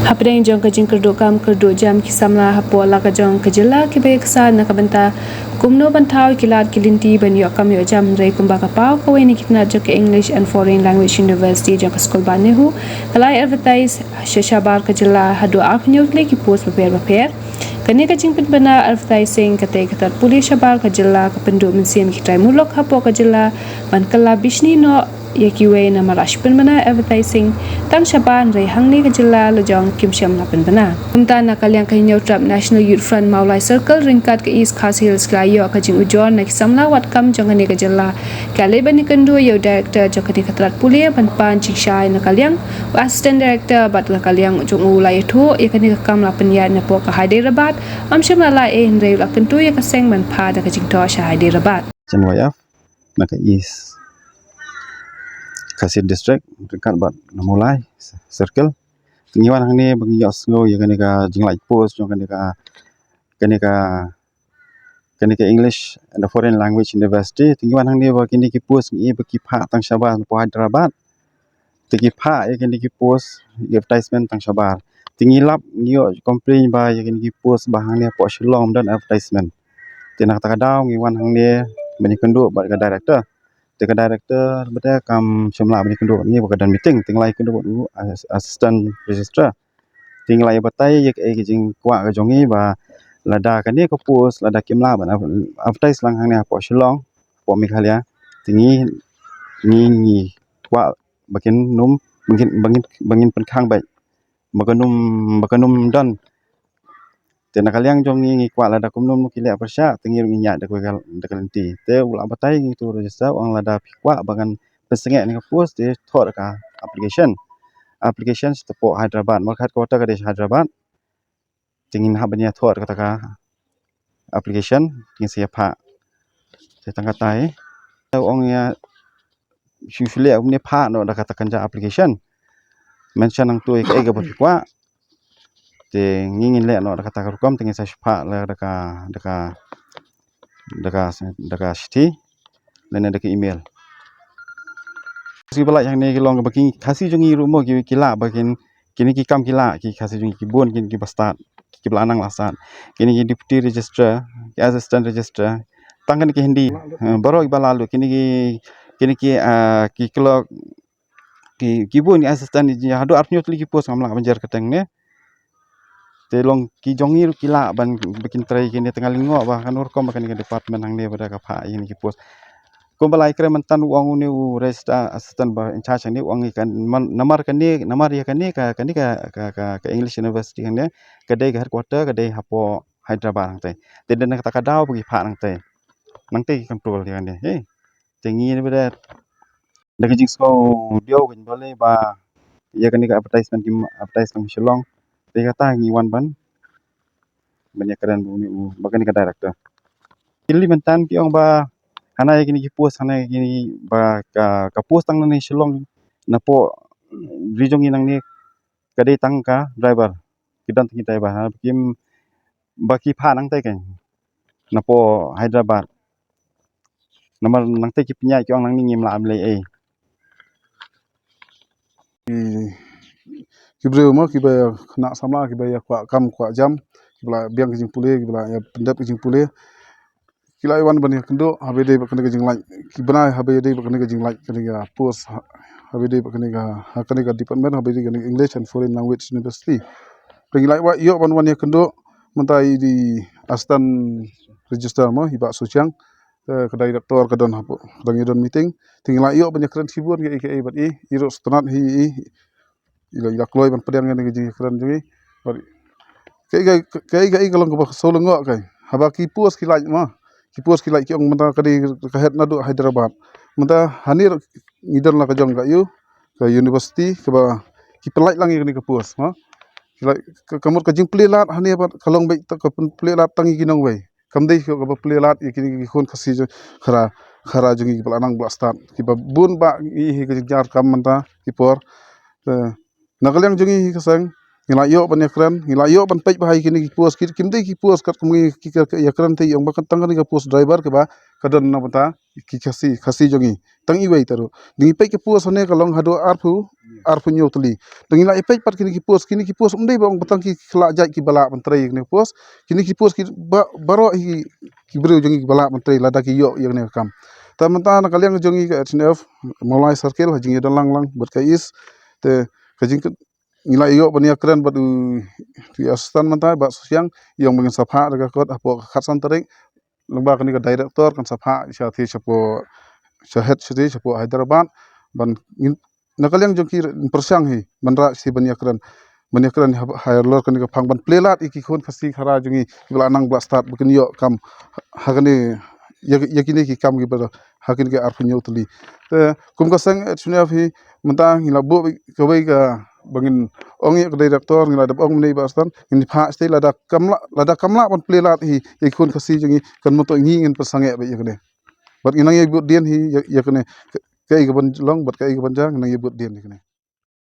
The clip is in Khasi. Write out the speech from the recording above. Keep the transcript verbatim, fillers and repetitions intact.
Hapdeng jong ka jingkyrduh kam kyrduh jam ki samla hapoh la ka jong ka jylla kiba ïaksaid na ka bynta kumno ban thaw ki lad ki lynti ban ïoh kam ïoh jam, hynrei kumba ka paw kawei na ki tnat jong ka English and Foreign Language University jong ka skul Bah NEHU ka la advertise sha shabar ka jylla haduh arphew hynñiew tylli ki post bapher bapher. Kane ka jingpynbna advertising ka tei ka tnat pule shabar ka jylla ka pynduh mynsiem ki trai muluk hapoh ka jylla ban kylla bishni noh ïa kiwei namar la shu pynbna advertising tang shabar, hynrei hangne ka jylla la jong kim shym la pynbna. Kumta na ka liang ka Hynñiewtrep National Youth Front Mawlai Circle ryngkat ka East Khasi Hills ki la ïoh ka jingujor na ki samla wad kam jong kane ka jylla. Ki la leit ban ïakynduh ïa u director jong kane ka tnat pule ban pan jingshai na ka liang u assistant director bad na ka liang jong u la ïathuh ïa kane ka kam la pynïaid napoh ka Hyderabad. Ym shym la lah ei, hynrei u la kyntu ïa ka seng ban phah da ka jingthoh sha Hyderabad. Chen wai af na ka East Khasi District ryngkat bad na Mawlai Circle. Te ngi wan hangne ba ngi ïohsngew ïa kane ka jinglait post jong kane ka, kane ka, kane ka English and Foreign Language University. Te ngi wan hangne ba kine ki post ngi ba ki phah tang shabar napoh Hyderabad. Te ki phah ïa kine ki post advertisement tang shabar. Te ngi lap ngi ïoh complain ba ïa kine ki post ba hangne hapoh Shillong ym don advertisement. Te na kata ka daw ngi wan hangne ban ïakynduh bad ka director. Te ka director bad ka kam shym lah ban ïakynduh bad ngi ba ka don meeting. Te ngi la ïakynduh bad u as-, assistant registrar. Te ngi la ïa batai ïa kaei ka jingkwah ka jong ngi ba lada kane ka post lada kim lah ban advertise lang hangne hapoh Shillong, hapoh Meghalaya, te ngi, ngi, ngi kwah ba kin nym, ba ngin, ba ngin, ba ngin pynkhang beit, ba kan nym, ba kan nym don. Te na ka liang jong ngi ngi kwah lada kumno ki leh pyrshah te ngi ruh ngin ïaid da ka, da ka lynti. Te u la batai ngi tu register, u ong lada phi kwah ba ngan pynsangeh ïa ka post te thoh da ka application. Application sha hapoh Hyderabad, namar ka headquarter ka dei sha Hyderabad. Te ngin hap ban ïa thoh da kata ka application, ngin sa ïa phah. Te tang katai. Te u ong ïa shu shu leh kumne, phah noh da kata ka application. Mention nangtu ïa kaei kaba phi kwah. Te ngi ngin leh noh da kata ka rukom, te ngin sa shu phah leh da ka, da ka, da ka, da ka shithi lane da ka email. Ki ba lait hangne ki long ba ki Khasi jong ngi ruh mo ki, ki lah ba kin, kine ki kam ki lah ki Khasi jong ngi ki bun, kine ki ba stad, ki ba la nang la stad. Kine ki deputy registrar, ki assistant registrar, tang kine ki Hindi, eh, baroh ki ba la lut, kine ki, kine ki, ah, ki clerk, ki, ki bun ki assistant, haduh arphew hynñiew tylli ki post ngam lah ban jer kyrteng ne. Te long ki jong ngi ruh ki lah ban, ba kin trei kine, te nga lyngngoh ba kano rukom ba kane ka department hangne ba da ka phah ïa kine ki post. Kumba la ïakren mynta u ong une u register assistant ba in charge hangne u ong ïa ka, man, namar kane, namar ïa kane ka, kane ka, ka, ka, ka English University hangne ka dei ka headquarter ka dei hapoh Hyderabad hangtei. Te dei na kata ka daw ba ki phah nangtei. Nangtei ki control ïa kane. He. Te ngi ne ba da, da ka jingsngew diaw ka jingdon lei ba ïa kane ka advertisement kim advertise tang Shillong. Te kata ngi wan ban, ban ïakren ba une u, ba kane ka director. Ki lei mynta ki ong ba hana ïa kine ki post, hana ïa kine ba ka, ka post tang nangne Shillong, napoh ri jong ngi nangne ka dei tang ka driver. Ki don tang ki driver, hana ba kim, ba ki phah nangtei kein, napoh Hyderabad. Namar nangtei ki pynïaid ki ong nangne ngim lah ban leh ei. Ki, ki briew mo kiba ïa khynnah samla, kiba ïa kwah kam kwah jam, kiba la biang ka jingpule, kiba la ïa pyndep ka jingpule, ki la ïa wan ban ïakynduh haba ïadei bad kane ka jinglait, ki bnai haba ïadei bad kane ka jinglait kane ka post, ha, haba ïadei bad kane ka, ha kane ka department, haba ïadei kane ka English and Foreign Language University. Te ngi la ïa wan, ïoh ban wan ïakynduh mynta i di assistant registrar mo, i Bah Suchiang, eh, ka director ka don hapoh, ka dang ïa don meeting. Te ngi la ïoh ban ïakren shibun kaei kaei bad i, i ruh sngewtynnat hi i, i la, i la kloi ban pdiang ïa kane ka jingïakren jong i. Bad kaei kaei, kaei kaei ka long kaba sngewlyngngoh kaei. Haba ki post ki lait mo, ki post ki lait ki ong mynta ka dei ka head naduh Hyderabad. Mynta hangne ruh ngi don la ka jong ka ïu, ka university kaba ki pynlait lang ïa kane ka post mo. Ki lait ka, ka mut ka jingplie lad hangne bad ka long beit ka pynplie lad tang ïa ki nongwei. Kam dei ka, kaba plie lad ïa kine ki khun Khasi jong, khara, khara jong ngi kiba la nang ba la stad. Kiba bun ba ngi hi ka jingjar kam mynta ki por. Eh, na ka liang jong ngi hi ka seng, ngi la ïoh ban ïakren, ngi la ïoh ban peit bha ïa kine ki post, ki, kim dei ki post katkum ngi ki, ki, ki ïakren te ïa ong ba kan tang kane ka post driver kaba ka don na bynta ki Khasi, Khasi jong ngi. Tang iwei te ruh. Ngi peit ka post hangne ka long haduh arphew arphew hynñiew tylli. Te ngi la ïa peit pat kine ki post, kine ki post ym dei ba ong ba tang ki khlak jait kiba lah ban trei ïa kine ki post. Kine ki post ki ba, baroh hi ki briew jong ngi kiba lah ban trei lada ki ïoh ïa kane ka kam. Te mynta na ka liang jong ngi ka H N F Mawlai Circle ha jingïadon lang lang bad ka East. Te ka jing ngi la ïoh ban ïakren bad u, u assistant mynta, Bah Susiang, ïa ong ba ngin sa phah da ka kot hapoh ka khatsan tarik. Lyngba kane ka director kan sa phah sha te shapoh, sha head sha te shapoh Hyderabad. Ban ngin, na ka liang jong ki pyrshang hi ban rah sha te ban ïakren, ban ïakren ha, halor kane ka phang ban plie lad ïa ki khun Khasi Khara jong ngi kiba la nang ba la stad ba kin ïoh kam ha kane, ïa, ïa kine ki kam kiba ha kine ki arphew hynñiew tylli. Te kum ka seng H N F hi mynta ngi la buh kawei ka ba ngin ong ïa ka director, ngi la dep ong mynne Bah Stan, ngin phah sha te lada kam lah, lada kam lah ban plie lad hi ïa ki khun Khasi jong ngi, kan mut ngi ngin pynsangeh beit ïa kane. Bad ngi nang ïa bud dien hi ïa, ïa kane. Ka, kaei kaban long bad kaei kaban jia, ngi nang ïa bud dien ïa kane.